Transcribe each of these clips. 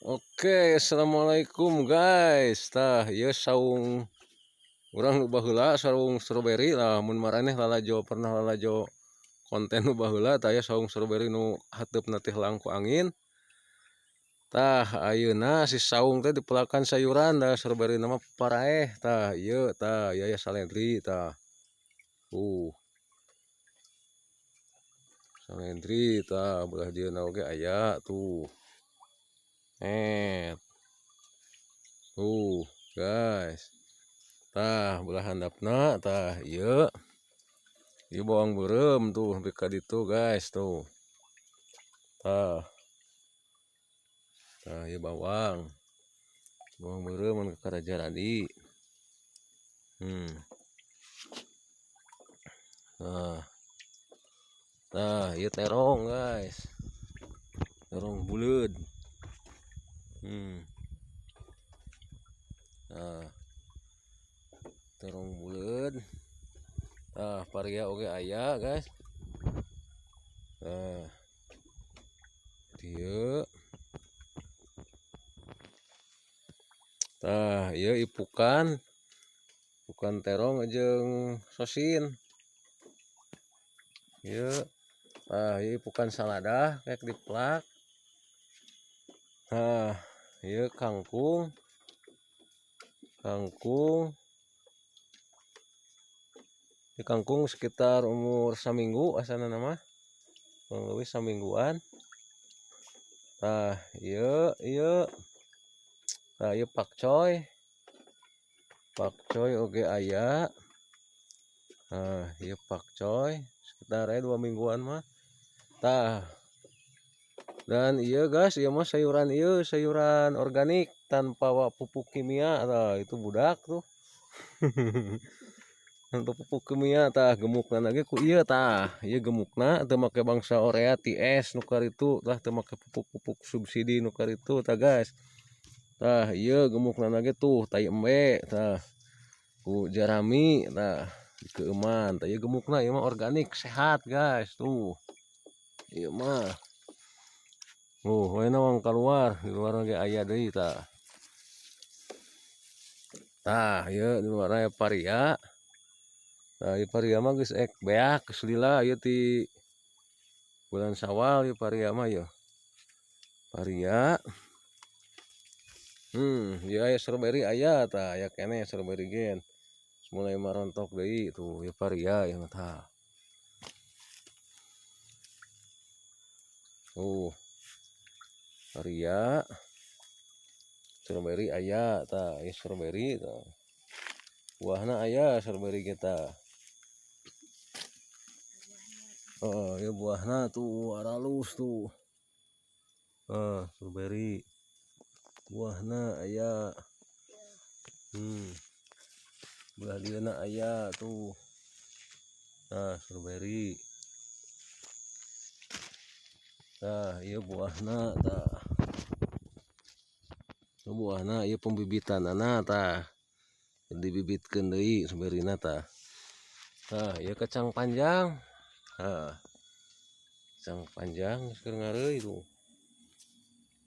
Oke, assalamualaikum guys. Tah, ieu saung urang nu baheula, saung stroberi lah. Mun maraneh lalajo pernah lalajo konten nu baheula, tah ieu saung stroberi nu hateupna teh langku angin. Tah, ayeuna si saung teh dipelakan sayuran da stroberi mah paraeh. Tah, ieu tah ieu aya saledri tah. Saledri tah belah dieuna oge aya tuh. Tuh, guys. Tah, belah handapna tah ieu. Ieu bawang beureum tuh sampai ka ditu guys tuh. Tah. Tah ieu bawang. Bawang beureum mun ka Raja Radi. Tah. Tah, ieu terong guys. Terong buleud. Nah, terong buleud. Tah, paria oge aya guys. Nah, dieu. Tah, ieu ipukan. Ipukan terong jeung sosin. Ieu. Tah, ieu ipukan salada kayak diplak. Nah, ieu kangkung. Kangkung. Ieu kangkung sekitar umur saminggu asana nama. Kurang lebih samingguan. Tah, ieu ieu. Tah, ieu pakcoy. Pakcoy oge aya. Nah, ieu pakcoy sekitar aya 2 mingguan mah. Tah. Dan iya guys, ieu mah sayuran ieu, sayuran organik tanpa pupuk kimia. Tah, itu budak tuh. Tanpa pupuk kimia tah gemukna lagi ku ieu tah. Ieu gemukna teu make bangsa Orea TS nu karitu tah, teu make pupuk-pupuk subsidi nu karitu tah guys. Tah, ieu gemukna lagi tuh tai embe tah. Ku jarami tah dikeueuman. Tah ieu gemukna ieu mah organik sehat guys tuh. Ieu mah. Ayeuna wang keluar, di luar ge aya deui tah. Tah, ieu di luar aya paria. Tah, ieu paria mah geus ek beak geus lila ieu ti bulan Syawal ieu paria mah ieu. Paria. Ieu aya strawberry aya tah, aya keneh strawberry gen. Mulai marontok deui tuh ieu paria ieu mah tah. Paria. Strawberry aya tah, ieu strawberry tah. Buahna aya strawberry kita. Oh, ieu buahna tuh aralus tuh. Strawberry. Buahna aya. Belah dieuna aya tuh. Nah, strawberry. Tah, ieu buahna tah. Ieu buahna ieu pembibitanana tah. Dibibitkeun deui strawberryna tah. Tah, ieu kacang panjang. Tah. Kacang panjang geus keur ngareui tuh.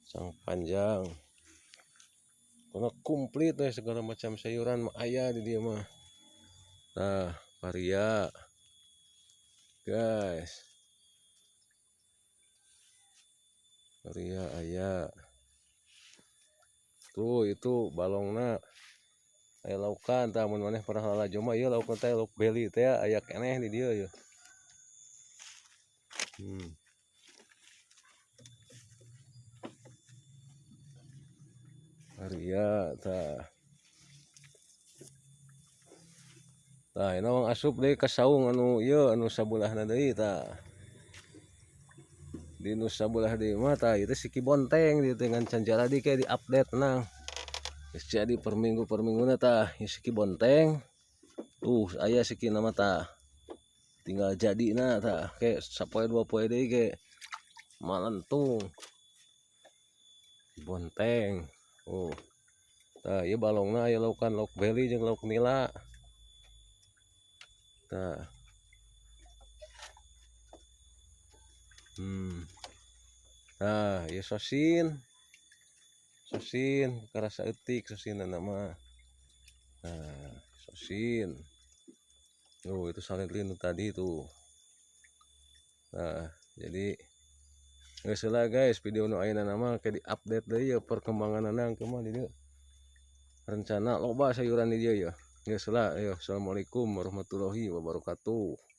Kacang panjang. Pokona komplit we segala macam sayuran mah aya di dieu mah. Tah, paria. Guys. Paria aya. Tuh itu balongna. Aya laukan tah mun maneh pernah lalajo mah ieu laukan teh lauk beli teh aya keneh di dieu ieu. Paria tah. Tah ieu mah asup deui ka saung anu ieu anu sabulahna deui tah. Di nu sabelah deui mah tah ieu teh siki bonteng di teh ngan can jaradi ke di-update nang. Geus jadi per minggu per mingguna tah ieu siki bonteng. Tuh aya siki nama tah. Tinggal jadina tah ke sapoe dua poe deui ge malentung. Bonteng. Oh. Tah ieu balongna aya laukan lauk beli jeung lauk nila. Tah. Nah, ieu sosin. Sosin kakara saeutik sosinna mah. Nah, sosin. Oh, itu salin tadi tuh. Nah, jadi geus lah, guys, video nu ayeuna mah kayak di-update deui ya perkembanganna kumaha di dieu. Rencana loba sayuran di dieu ya. Geus lah, ayo. Assalamualaikum warahmatullahi wabarakatuh.